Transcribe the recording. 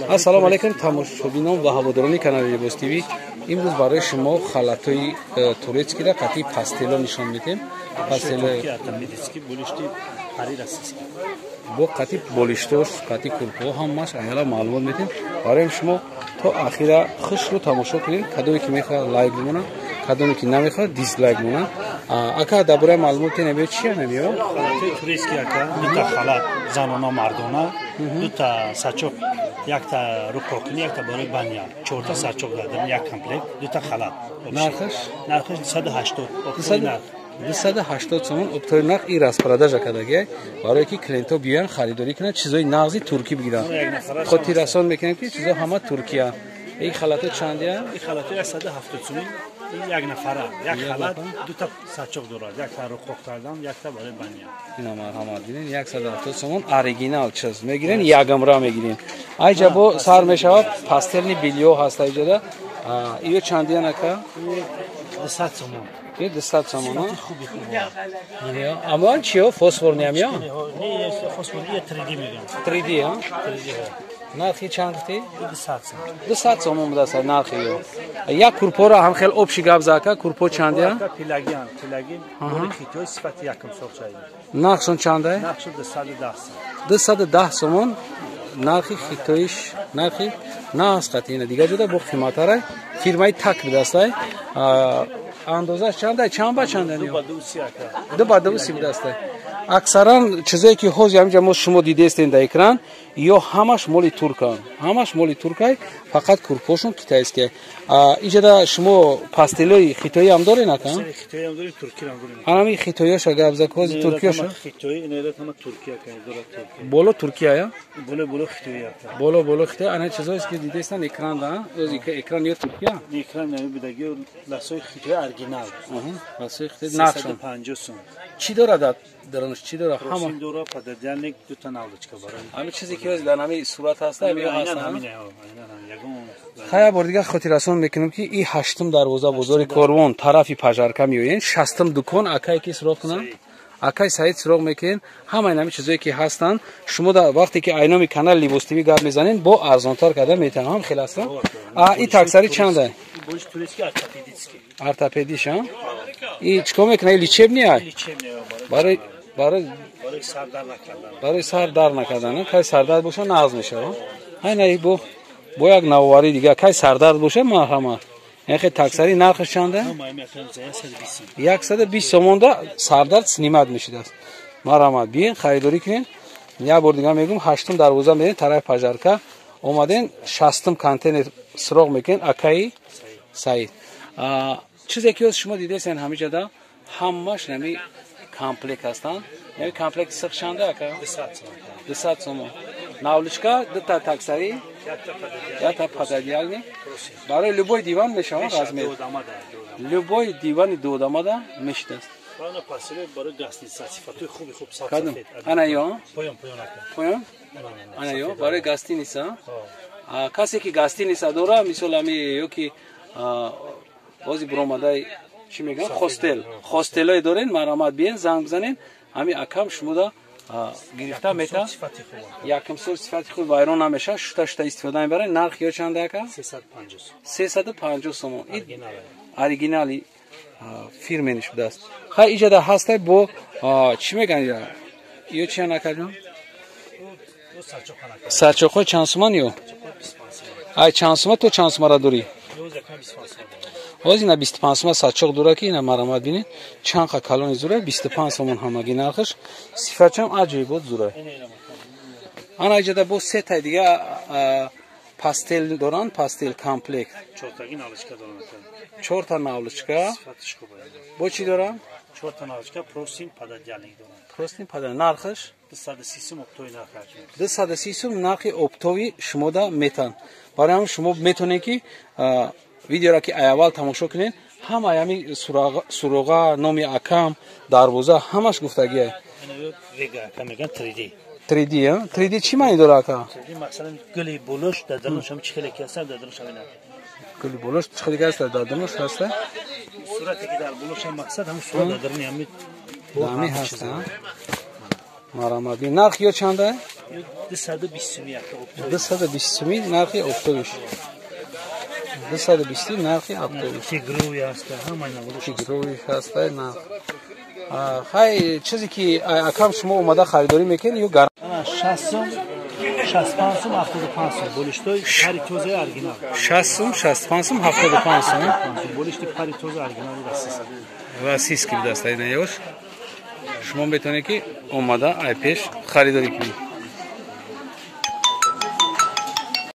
Ассалому алайкум, тамошобинон ва ҳаводорони канали Либос ТВ. Имрӯз барои шумо халатҳои турецкиро қатъи пастело нишон медиҳем. Пастело бо қатъи болиштош, қатъи курпаҳо, ҳамааш аяла маълумот медиҳем. Барои шумо то ахира хушрӯ тамошо кунед. Кадоме ки мехоҳад, лайк бимонад, кадоме ки намехоҳад, дизлайк монад. Ака, дар бораи маълумоти набиё чи набиё? Халатҳои турецкий, ака, дута халат занона, мардона, дута сачоқ, якта рӯқокунӣ, якта барои баня, чорта сачоқ дар як комплект, дута халат. Нархаш? Нархаш 280. 280 сомон оптовый нарх. И распродажа кардагиай, барое ки клиентҳо биёянд, харидорӣ кунанд, чизои нағзи туркӣ бигиранд. Хотиррасон мекунем, ки чизо ҳама туркия. Ин халатҳо чандия? Ин халатҳо 170 сомон, як нафара, як халат, дута сачоқ дорад, якта рӯқоқ кардан, якта барои баня. Ина, марҳамат, бинед, 170 сомон оригинал чиз мегирен, ягамра мегирен. Айҷа бо сар мешавад, постельный бельё ҳаст айҷада. Иё чандиян, ака? 200 сомон. И 200 сомон. Амон чиё, фосфорный амё? Фосфор 3D мегӯям. 3D, а? 3D. Нархи чанд гуфтӣ? 200 сомон. 200 сомон будааст нархи ё. Як курпоро ҳам хел общий гап за, ака, курпо чандия? Пилагиан, пилаги моли хитои, сифати якум сохчаи. Нархшон чандай? Нархшон 210 сом. 210 сомон нархи хитоиш, нархи нағз қатъи. Ина дигар ҷода бо қиматтарай. Фирмаи так будастай. Андозаш чандай, чанд ба чанда? Ду ба ду си, ака. 2 ба 2 си будастай. Аксаран чизое ки ҳозир ҳаминҷа мо шумо дидестем дар экран, ё ҳамаш моли туркан, ҳамаш моли туркай, фақат курпошон китайский. Иҷода шумо постелои хитоӣ ҳам дорен, ака? Хитоиам дорем, туркиам дорем. Ҳанами хитоиёша гап за, ҳозир туркиёша. Хитои инерат ҳама туркия, ака, дорад туркия. Боло туркия, я? Боло боло хитои, ака. Боло боло хитой. Ана чизоест, ки дидестан экран да, ози экран ё туркия. Экран нами будаги, ласои хитои оригинал. Ласои хитои, нархшон? 350 сом. Чӣ дорад дар дарунаш, чӣ дорад ҳама? Дора пододеяльник, дута наволочка барои. Ҳамин чизе ки ҳозир дар ҳамин сурат ҳаста, ё ҳастан. Хай, бор дигар хотиррасон мекунем, ки и ҳаштум дарвоза, бозори Корвон, тарафи Пожарка меоен, 60-ум дукон. Акае ки суроғ кунам, акай Саид суроғ мекунен. Ҳамаи ҳамин чизое ки ҳастанд, шумо дар вақте ки айноми канал Либос ТВ гап мезанен, бо арзонтар карда метавонам. Ҳам хел ҳастанд. И таксари чанда? Ортопедиш. И чӣ кор мекунад? И лечебный ай, барои сар дар накардан. Кай сардард боша, нағз мешавад. Ай бо як навоварии дигар, кай сардард боша, марҳамат. Яхе таксари нархаш чанда? 120 сомонда сардард снимать мешудааст. Марҳамат, биен, харидорӣ кунен. Як бор дигар мегӯм, ҳаштум дарвоза мерен, тарафи Пожарка омаден, 60-ум контейнер суроғ мекунен, акаи Саид. Чизе ки шумо дидесен ҳамиҷада, ҳамаш нами комплект ҳастанд. Яъне комплект сиқ чанда, ака? 200 сомон. Наволочка дута, таксари якта, пододеяльник. Барои любой диван мешавад, размер любой дивани дуодамада мешидааст. Ана ё поён, ана ё барои гостиница. Касе ки гостиница дора, мисол ами ё ки ози буромадаи, чӣ мегӯям, хостел, хостелое дорен, марҳамат, биен, занг бизанен, ҳами акам шумода гирифта мета. Якум сол сифати хуб, вайрон намешавад, шута шута истифода мебаред. Нархи ё чанда, ака? 350 сомон, оригинали фирменный шудааст. Хай, иҷода ҳастай бо чӣ мегӯянд, ё чия, накардем? Сарчоқҳои чанд суман ё ай чанд сума то чанд сумара дорӣ ҳозир? Ина 25 сума сачоқ дора, ки ина, марҳамат, бинед, чанд қа калони зура, 25 сомон ҳамагӣ нархаш, сифатшам аҷоибот зура. Ана иҷода бо сетай дига постель доранд, постель комплект, чорта наволочка. Бо чӣ доранд? Простынь, под нархаш 230 сум, нархи оптовый шумода метан. Барои ҳамин шумо метавонед, ки видеоро ки аввал тамошо кунед, ҳамаи ҳами суроға, номи акам, дарвоза, ҳамаш гуфтагия. 3D, 3D чӣ маъни дора, ака? Гули болош дар дарунаш ҳам чӣ хеле ки ҳаст, дар дарунаш ҳамина. Гули болош чӣ хеле ки ҳаст, дар дарунаш ҳаста. Сурате ки дар болош ҳам мақсад ҳам сурат дар даруни ҳами. Ҳами ҳаст. Марҳамат, нарх ё чанда? 220 сум як оптовиш. 220 суми нархи оптовиш. 220 нархи оптовиш. Тигровый ҳаст, ҳамаи навъ. Тигровый ҳаст, нарх. Хай, чизе ки акам шумо омада харидорӣ мекунед ё гар? 60 сум, 65 сум, 75 сум. Болиштои пари тозаи оригинал. 60 сум, 65 сум, 75 сум. Болишти пари тоза оригинал российский. Российский будаст, айна ёш. Шумо метавонед ки омада ай пеш харидорӣ кунед.